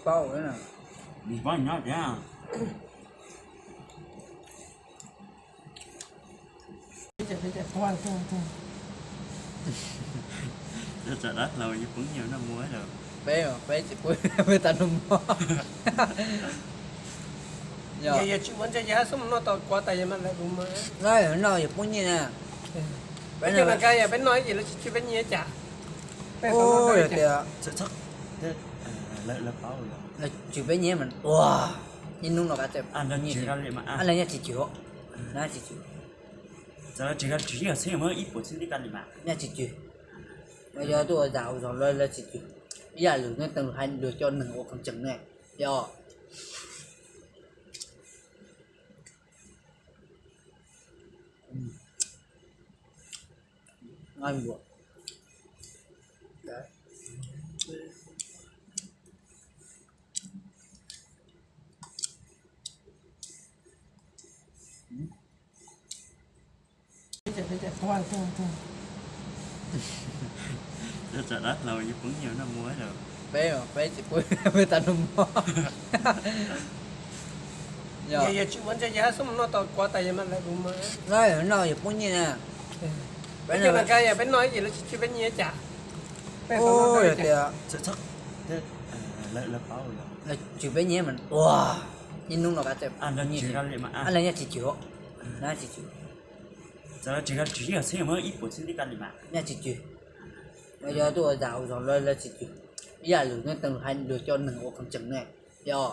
Paub na. Nws paub nyob tiag. Lawv tsam dab hlau yus poob nyiaj noj muag lawm. Peb, peb tsis pub peb tau noj muag. Yog tsis muaj ntshe yus haj xub mus noj tau kuav tas yus mas lawv kuv mas. Noj yus poob nyiaj na. Peb noj, yog peb noj ib ces lawv tsis tsw peb nyiaj cas. Tias lawv tsw peb nyiaj mas ua ib hnub no kav txawm, lawv nyiaj tsis tsw, tsis tsw, nyiaj tsis tsw. Yog tuaj ua zam ua zog lawv tsis tsw. Ib yam lus neej teej hais lus coj neeg ua qee tseem ne, yog. Lawv tsam dab hlau yus poob nyiaj noj muag lawm. Peb, peb tsis pub peb tau noj muag. Yog tsis muaj ntshe yus haj xub mus noj tau kuav tas yus mas lawv kuv mas. Noj yus poob nyiaj na. Peb noj, yog peb noj ib ces lawv tsis tsw peb nyiaj cas. Tias lawv tsw peb nyiaj mas ua ib hnub no kav txawm, lawv nyiaj tsis tsw, nyiaj tsis tsw. Tsis tsw, nyiaj tsis tsw. Yog tuaj ua zam ua zog lawv tsis tsw. Ib yam lus neej teej hais lus coj neeg ua qee tseem ne, yog.